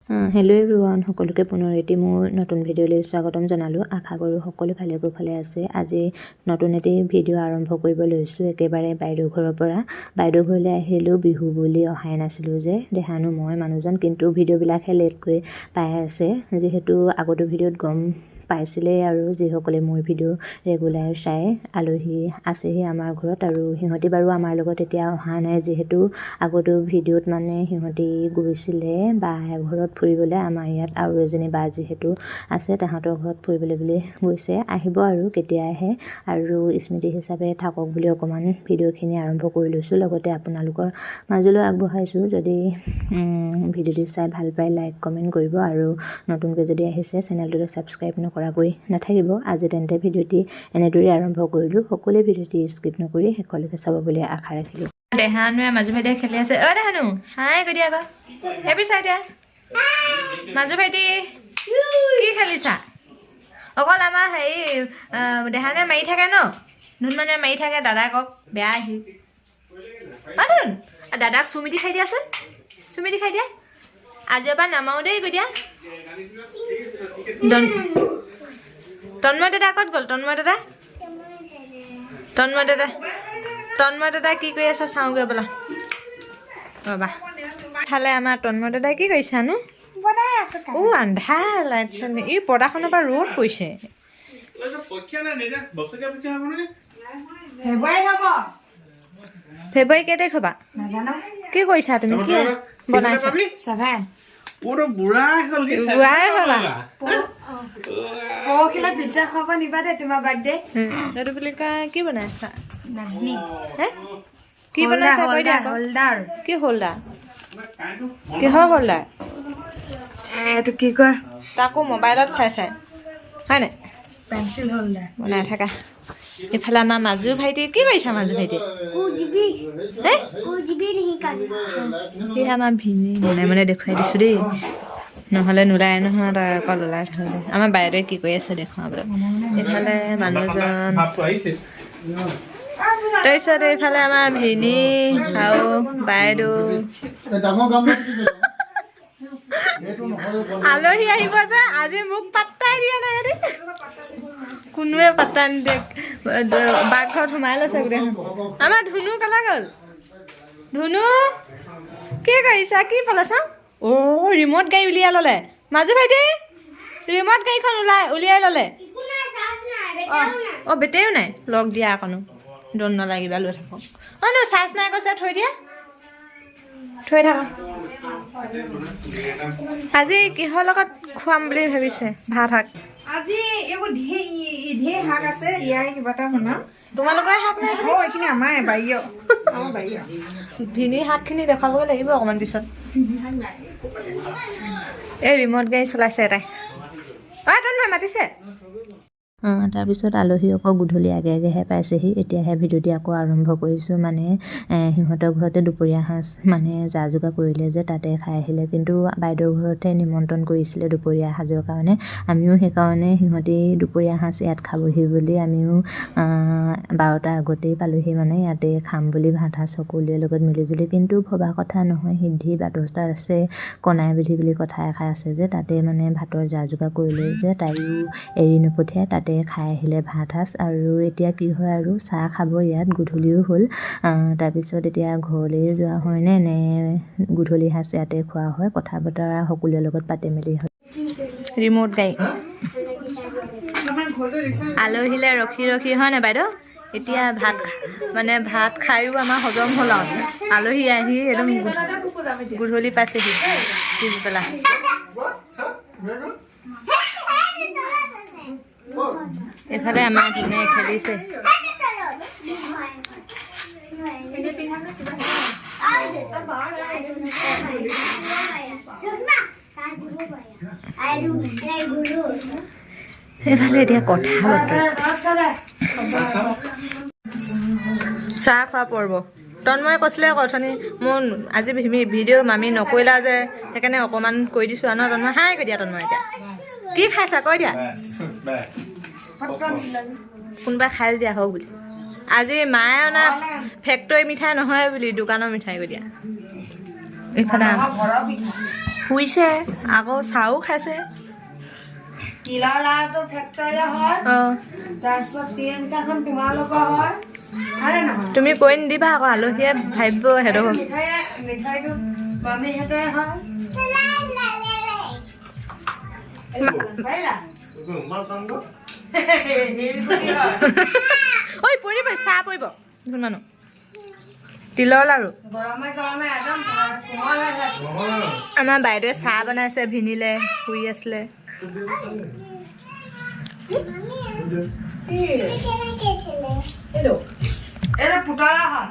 Hello' everyone, সকলোকে পুনৰ এটি মোৰ নতুন ভিডিঅ'লৈ স্বাগতম জনালোঁ। আশা কৰোঁ সকলো ভালে কুশলে আছে। আজি নতুন এটি ভিডিঅ' আৰম্ভ কৰিব লৈছোঁ একেবাৰে বাইদেউ ঘৰৰ পৰা। বাইদেউ ঘৰলৈ আহিলোঁ, বিহু বুলি অহাই নাছিলোঁ যে দেহানো মই মানুহজন, কিন্তু ভিডিঅ'বিলাকহে লেটকৈ পাই আছে। যিহেতু আগতো ভিডিঅ'ত গম পাইছিলেই আৰু যিসকলে মোৰ ভিডিঅ' ৰেগুলাৰ চাই, আলহী আছেহি আমাৰ ঘৰত আৰু সিহঁতি বাৰু আমাৰ লগত এতিয়া অহা নাই। যিহেতু আগতো ভিডিঅ'ত মানে সিহঁতি গৈছিলে বা ঘৰত ফুৰিবলৈ, আমাৰ ইয়াত আৰু এজনী বা যিহেতু আছে, তাহাঁতৰ ঘৰত ফুৰিবলৈ বুলি গৈছে। আহিব আৰু কেতিয়া আহে। আৰু স্মৃতি হিচাপে থাকক বুলি অকণমান ভিডিঅ'খিনি আৰম্ভ কৰি লৈছোঁ, লগতে আপোনালোকৰ মাজলৈ আগবঢ়াইছোঁ। যদি ভিডিঅ'টি চাই ভাল পায়, লাইক কমেণ্ট কৰিব আৰু নতুনকৈ যদি আহিছে, চেনেলটোলৈ ছাবস্ক্ৰাইব নকৰাকৈ নাথাকিব। আজি তেন্তে ভিডিঅ'টি এনেদৰেই আৰম্ভ কৰিলোঁ। সকলোৱে ভিডিঅ'টি স্কিপ নকৰি শেষলৈকে চাব বুলি আশা ৰাখিলোঁ। দেহানুৱে মাজু ভাইটিয়ে খেলি আছে। অ দেহানু, হাই কৈ দিয়া আকৌ। এইবি চাই দিয়া। মাজু ভাইটি, কি খেলিছা? অকল আমাৰ হেৰি দেহানুৱে মাৰি থাকে ন, ধুন মানে মাৰি থাকে দাদাকক। বেয়া আহি অ ধুন, দাদাক চুমিটি খাই দিয়াচোন, চুমিটি খাই দিয়া। আজিৰ পৰা নামাৰো দেই কৈ দিয়া। তন্ময় দাদা ক'ত গ'ল? তন্ময় দাদা, তন্ময় দাদা, তন্ময় দাদা কি কৰি আছে চাওঁগৈ ব'লা। ৰ'বা। ফালে আমাৰ তন্ময় দাদাই কি কৰিছানো? ও আন্ধাৰ, লাইট চাইট, এই পৰ্দাখনৰ পৰা ৰ'দ পৰিছে। পৰীক্ষা নাই এতিয়া, বছৰেকীয়া পৰীক্ষা হ'ব নে? ফেব্ৰুৱাৰীত হ'ব। ফেব্ৰুৱাৰী কেই তাৰিখ হ'বা? নাজানো। কি কৰিছা তুমি? কি বনাইছা? 7। অ, বুঢ়াই হ'ল কি? বুঢ়াই হ'লা। পৰহিলৈ পিজ্জা খুৱাব নিবা দেই, তোমাৰ বাৰ্থডে। এইটো বুলি কয়, কি বনাইছা? নাজনি। হে, কি বনাইছা কৈ দিয়া আকৌ। হোল্ডাৰ। কি হোল্ডাৰ? কিহৰ হোল্ডাৰ? এইটো কি কয়? তাকো মোবাইলত চাই চাই, হয় নাই? Pencil holder. বনাই থাকা। ইফালে আমাৰ মাজু ভাইটি, কি কৰিছা মাজু ভাইটি? হে, এই আমাৰ ভিনি মনে মনে দেখুৱাই দিছোঁ দেই, নহ'লে নোলায় নহয়। তই অকল ওলাই থাকিলে। আমাৰ বাইদেৱে কি কৰি আছে দেখুৱাবলৈ। ইফালে মানুহজন ভাৱটো আহিছে। তাৰপিছত এইফালে আমাৰ ভিনি আৰু বাইদেউ। ডাঙৰ গামলা কি কৰিবা? সেইটো নহয়। আলহী আহিব যে আজি, মোক পাত্তাই দিয়া নাই দেই। কোনোৱে পাত্তা নিদিয়ে। বাঘৰত সোমাই লৈছে গোটেইখন। আমাৰ ধুনু কেলা গ'ল? ধুনু, কি কৰিছা? কি পালে চাওঁ। অ' ৰিম'ট গাড়ী উলিয়াই ল'লে। মাজু ভাইটি, ৰিম'ট গাড়ীখন উলিয়াই ল'লে। অঁ অঁ বেটেৰীও নাই। লগ দিয়া অকণো দন নালাগিবা, লৈ থাকক। অঁ ন, চাৰ্জ নাই কৈছে, থৈ দিয়া, থৈ থাকক। আজি কিহৰ লগত খুৱাম বুলি ভাবিছে ভাত শাক? আজি এইবোৰ ঢেৰ ঢেৰ শাক আছে, ইয়াৰে কিবা এটা বনাম। তোমালোকৰ শাক নাই? অ, এইখিনি আমাৰ বাৰীৰ, আমাৰ বাৰীৰ। ভিনি শাকখিনি দেখুৱাবগৈ লাগিব অকণমান পিছত। এই ৰিম'ট গাড়ী চলাইছে এটাই। অ তন্ময় মাতিছে। তাৰপিছত আলহী আকৌ গধূলি আগে আগেহে পাইছেহি। এতিয়াহে ভিডিঅ'টি আকৌ আৰম্ভ কৰিছোঁ। মানে সিহঁতৰ ঘৰতে দুপৰীয়া সাঁজ মানে যা যোগাৰ কৰিলে যে, তাতে খাই আহিলে। কিন্তু বাইদেউৰ ঘৰতহে নিমন্ত্ৰণ কৰিছিলে দুপৰীয়া সাঁজৰ কাৰণে। আমিও সেইকাৰণে সিহঁতি দুপৰীয়া সাঁজ ইয়াত খাবহি বুলি আমিও 12টা আগতেই পালোহি, মানে ইয়াতে খাম বুলি ভাত সাঁজ সকলোৰে লগত মিলিজুলি। কিন্তু ভবা কথা নহয় সিদ্ধি, বাটত আছে কণাই বিধি বুলি কথা এষাৰ আছে যে, তাতে মানে ভাতৰ যা যোগাৰ কৰিলে যে তাইও এৰি নপঠিয়াই, তাতে খাই আহিলে ভাত সাঁজ। আৰু এতিয়া কি হয় আৰু চাহ খাব ইয়াত, গধূলিও হ'ল। তাৰপিছত এতিয়া ঘৰলৈ যোৱা হয়নে নে গধূলি সাঁজ ইয়াতে খোৱা হয়, কথা বতৰা সকলোৰে লগত পাতি মেলি হয়। ৰিম'ট গাড়ী। আলহীলে ৰখি ৰখি, হয় নাই বাইদেউ? এতিয়া ভাত মানে ভাত খায়ো আমাৰ হজম হ'ল আৰু আলহী আহি একদম গধূলি পাইছেহি পিছবেলা। হৈ গ'ল? এইফালে আমাৰ ধুনীয়া খেলিছে। এইফালে এতিয়া কথা বতৰা, চাহ খোৱা পৰ্ব। তন্ময়ে কৈছিলে আকৌ অথনি, মোৰ আজি ভিডিঅ' মামী নকৰিলা যে, সেইকাৰণে অকণমান কৰি দিছোঁ আৰু ন। তন্ময়, হাই কৈ দিয়া। তন্ময়, এতিয়া কি খাইছা কৈ দিয়া। কোনোবাই খাই দিয়া হওক বুলি। আজি মায়ে অনা ফেক্টৰী মিঠাই নহয় বুলি, দোকানৰ মিঠাই কৈ দিয়া। এইফালে ঘৰৰ পিঠা। শুইছে আকৌ, চাহো খাইছে। তিলৰ লাড়ুটো ফেক্টৰীৰ হয়। অঁ। তাৰপিছত তিল পিঠাখন তোমালোকৰ হয়, হয়নে নহয়? তুমি কৈ নিদিবা আকৌ, আলহীয়ে ভাবিব সিহঁতক। মিঠাই, মিঠাইটো মামীহঁতে হয়। পাৰিলা? শিলগুটি হয়। ঐ, পৰিব, চাহ পৰিব। ধুন মানুহ, তিলৰ লাড়ু। গৰমে গৰমে একদম কোমল হৈ থাকে। আমাৰ বাইদেৱে চাহ বনাইছে, ভিনিলে শুই আছিলে। এইটো পুতলা হয়।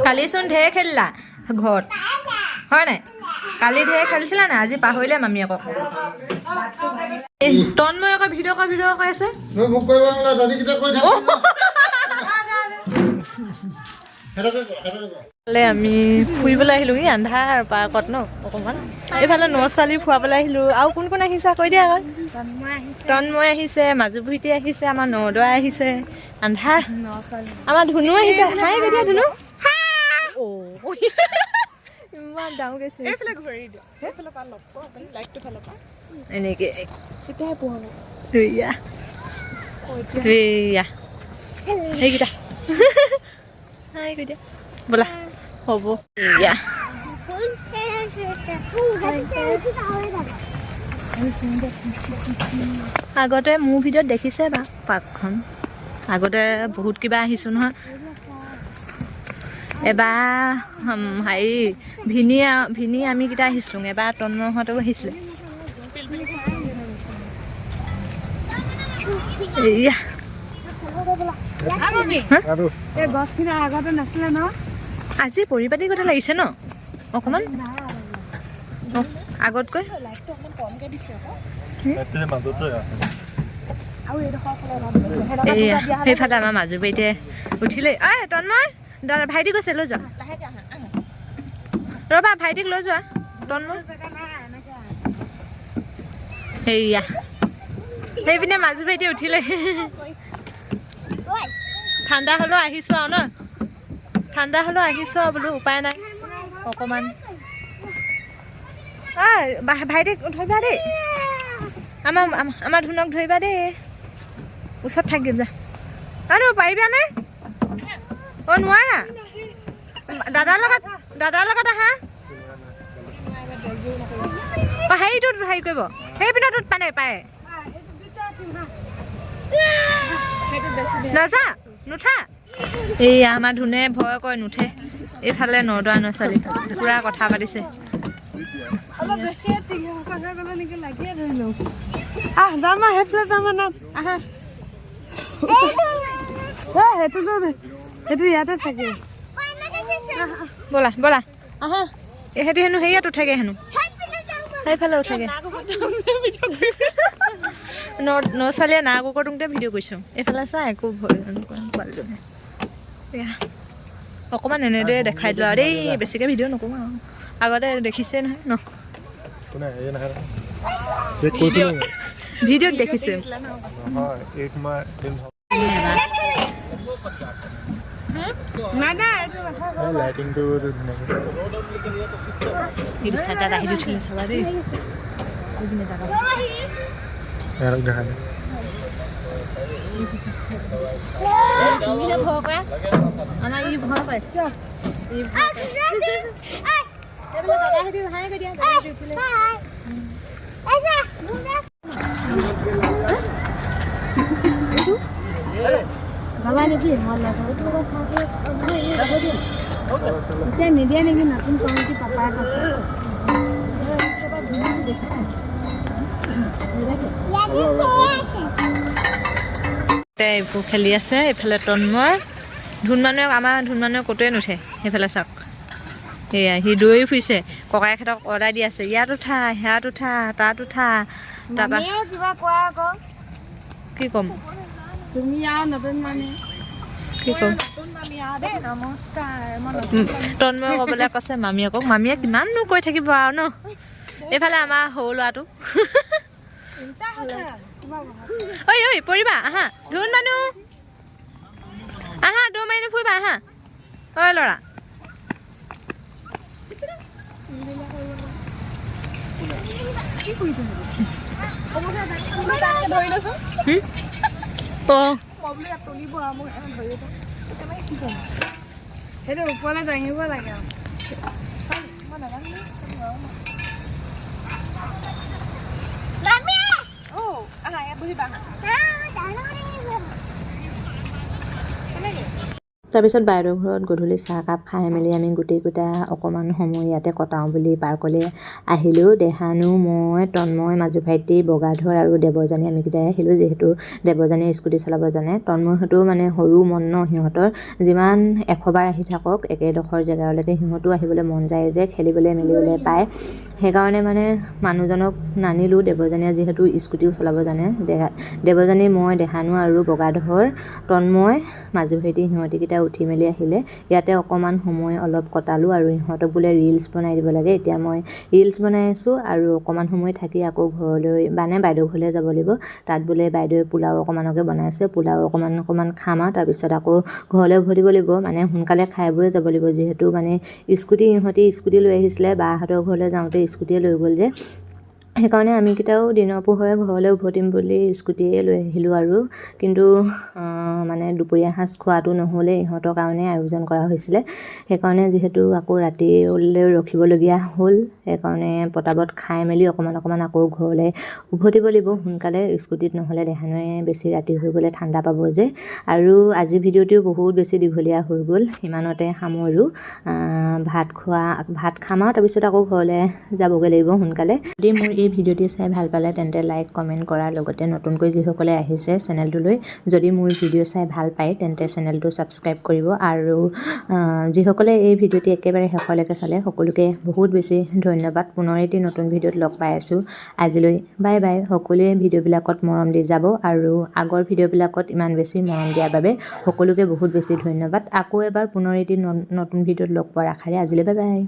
কালিচোন ঢেৰ খেলিলা ঘৰত, হয় নাই? কালি ঢেৰ খেলিছিলা নাই? আজি পাহৰিলে মামীয়েকক। এই তন্ময় আকৌ ভিডিঅ' কৰ, ভিডিঅ' কৈ আছে। তই মোক কৰিব নালাগে, দাদীকেইটা কৈ থাক। সেইটোকে ক, সেইটোকে ক। এইফালে আমি ফুৰিবলৈ আহিলোঁ, ই আন্ধাৰ পাৰ্কত ন অকণমান। এইফালে ন ছোৱালী ফুৰাবলৈ আহিলোঁ। আৰু কোন কোন আহিছে কৈ দিয়া আকৌ। তন্ময় আহিছে, মাজু ভুইটি আহিছে, আমাৰ নদৰা আহিছে, আন্ধাৰ, আমাৰ ধুনু আহিছে। হাই কৈ দিয়া ধুনু। অ', ইমান ডাঙৰকে চিঞৰিছে। এনেকে এইয়া এইয়া সেইকেইটা, হাই কৈ দিয়া। ব'লা, হ'ব। এইয়া আগতে মোৰ ভিডিঅ'ত দেখিছে বা পাৰ্কখন, আগতে বহুত কিবা আহিছোঁ নহয়। এবাৰ হেৰি ভিনি ভিনি আমিকেইটা আহিছিলোঁ, এবাৰ তন্ময়হঁতেও আহিছিলে। এইয়া। এই গছখিনি আগতে নাছিলে ন? আজি পৰিপাটি কথা লাগিছে ন অকণমান। অঁ, আগতকৈ। এইয়া সেইফালে আমাৰ মাজু বাৰীতে উঠিলেই। ঐ তন্ময়, দাদা ভাইটি গৈছে, লৈ যোৱা। ৰ'বা, ভাইটিক লৈ যোৱা। তন্ময়, সেইয়া সেইপিনে মাজু ভাইটি উঠিলে। ঠাণ্ডা হ'লেও আহিছোঁ আৰু ন, ঠাণ্ডা হ'লেও আহিছোঁ আৰু বোলো উপায় নাই অকণমান। ঐ ভাইটিক ধৰিবা দেই, আমাৰ আমাৰ ধুনক ধৰিবা দেই, ওচৰত থাকিম যা। আৰু পাৰিবানে? অ' নোৱাৰা? দাদাৰ লগত, দাদাৰ লগত আহা। অ' হেৰিটোত হেৰি কৰিব, সেইপিনটোত পানে পায়। নাযা, নুঠা। এইয়া আমাৰ ধুনে ভয় কৰে, নুঠে। এইফালে নদৰা নছোৱালী পূৰা কথা পাতিছে। অলপ বেছিয়ে কথা ক'লে নেকি, লাগিয়ে ধৰিলো। আহ, যাম আহ, সেইফালে যাম না, আহা। এ সেইটোতো, সেইটো ইয়াতে থাকে। ব'লা ব'লা, আহা। এহেঁতি হেনো হেৰিয়াত উঠেগে হেনো, সেইফালে উঠেগে। ন ছোৱালীয়ে না কুকুৰটোতে ভিডিঅ' কৰিছোঁ। এইফালে চা, একো ভয় নকৰে পোৱালিজনীয়ে। এয়া অকণমান এনেদৰে দেখাই দিলোঁ আৰু দেই, বেছিকৈ ভিডিঅ' নকৰোঁ আৰু, আগতে দেখিছে নহয় ন? কোনে এই নাহে নহয়। এই কৈছিলো মই। ভিডিঅ'ত দেখিছে। নহয়, এক মাহ দিন। নাই নাই, এইটো কথা। লাইটিংটো ধুনীয়াকৈ। এইটো চাই, তাত আহি উঠিলে চাবা দেই। এইপিনে দাদা। সিহঁতক দেখা নাই। তুমিহে ভয় কৰা, আমাৰ ই ভয় কৰে। ই ভয় কৰে। এইফালে দাদাহঁতি হাই কৰি দিয়া, দাদাহঁতি উঠিলে। যাবা নেকি? এতিয়া নিদিয়ে নেকি নতুন কমিটি, পাপাই কৈছে। এইবোৰ খেলি আছে। এইফালে তন্ময়, ধুন মানুহে, আমাৰ ধুন মানুহে ক'তোৱে নুঠে। সেইফালে চাওক, সেয়া সি দৌৰি ফুৰিছে। ককায়েকহঁতক অৰ্ডাৰ দি আছে, ইয়াত উঠা, সেয়াত উঠা, তাত উঠা। তাৰপৰা মামীয়েও কিবা কোৱা আকৌ। কি ক'ম? তুমি আৰু নতুন মামী। কি ক'ম? তন্ময় ক'বলৈ কৈছে মামীয়েকক, মামীয়ে কিমাননো কৈ থাকিব আৰু ন। এইফালে আমাৰ সৰু ল'ৰাটো। ঐ ঐ, পৰিবা, আহা। ধুন মানুহ, আহা, দৌৰ মাৰি নুফুৰিবা, আহা। ঐ ল'ৰা। অঁ। সেইটো ওপৰলৈ দাঙিব লাগে আৰু। তাৰপিছত বাইদেউৰ ঘৰত গধূলি চাহকাপ খাই মেলি আমি গোটেইকেইটা অকণমান সময় ইয়াতে কটাওঁ বুলি পাৰ্কলৈ আহিলোঁ। দেহানো, মই, তন্ময়, মাজু ভাইটি, বগাধৰ আৰু দেৱযানী আমিকেইটাই আহিলোঁ। যিহেতু দেৱযানীয়ে স্কুটি চলাব জানে, তন্ময়হঁতেও মানে সৰু মন ন সিহঁতৰ, যিমান 100 বাৰ আহি থাকক একেডোখৰ জেগালৈকে সিহঁতো আহিবলৈ মন যায় যে খেলিবলৈ মেলিবলৈ পায়। সেইকাৰণে মানে মানুহজনক নানিলোঁ, দেৱযানীয়ে যিহেতু স্কুটিও চলাব জানে। দেৱযানী, মই, দেহানু আৰু বগাধৰ, তন্ময়, মাজু ভাইটি সিহঁতিকেইটা উঠি মেলি আহিলে। ইয়াতে অকণমান সময় অলপ কটালোঁ আৰু ইহঁতক বোলে ৰিলচ বনাই দিব লাগে। এতিয়া মই ৰিলচ বনাই আছোঁ আৰু অকণমান সময় থাকি আকৌ ঘৰলৈ, মানে বাইদেউ ঘৰলৈ যাব লাগিব। তাত বোলে বাইদেৱে পোলাও অকণমানকে বনাইছে, পোলাও অকণমান অকণমান খাম আৰু তাৰপিছত আকৌ ঘৰলৈ উভতিব লাগিব। মানে সোনকালে খাই বৈ যাব লাগিব, যিহেতু মানে স্কুটি ইহঁতি স্কুটি লৈ আহিছিলে, বাহঁতৰ ঘৰলৈ যাওঁতে স্কুটিয়ে লৈ গ'ল যে, সেইকাৰণে আমিকেইটাও দিনৰ পোহৰে ঘৰলৈ উভতিম বুলি স্কুটিয়ে লৈ আহিলোঁ। আৰু কিন্তু মানে দুপৰীয়া সাঁজ খোৱাটো নহ'লে, ইহঁতৰ কাৰণে আয়োজন কৰা হৈছিলে। সেইকাৰণে যিহেতু আকৌ ৰাতিলৈ ৰখিবলগীয়া হ'ল, সেইকাৰণে পটাপট খাই মেলি অকণমান অকণমান আকৌ ঘৰলৈ উভতিব লাগিব সোনকালে স্কুটিত, নহ'লে দেহানুৱে বেছি ৰাতি হৈ গ'লে ঠাণ্ডা পাব যে। আৰু আজি ভিডিঅ'টো বহুত বেছি দীঘলীয়া হৈ গ'ল, ইমানতে সামৰোঁ। ভাত খাম আৰু তাৰপিছত আকৌ ঘৰলৈ যাবগৈ লাগিব সোনকালে। যদি মোৰ এই ভিডিঅ'টি চাই ভাল পালে, তেন্তে লাইক, কমেণ্ট কৰাৰ লগতে নতুনকৈ যিসকলে আহিছে চেনেলটোলৈ, যদি মোৰ ভিডিঅ' চাই ভাল পায়, তেন্তে চেনেলটো ছাবস্ক্ৰাইব কৰিব। আৰু যিসকলে এই ভিডিঅ'টি একেবাৰে শেষলৈকে চালে, সকলোকে বহুত বেছি ধন্যবাদ। পুনৰ এটি নতুন ভিডিঅ'ত লগ পাই আছোঁ। আজিলৈ বাই বাই। সকলোৱে ভিডিঅ'বিলাকত মৰম দি যাব আৰু আগৰ ভিডিঅ'বিলাকত ইমান বেছি মৰম দিয়াৰ বাবে সকলোকে বহুত বেছি ধন্যবাদ। আকৌ এবাৰ পুনৰ এটি নতুন ভিডিঅ'ত লগ পোৱাৰ আশাৰে আজিলৈ বাই বাই।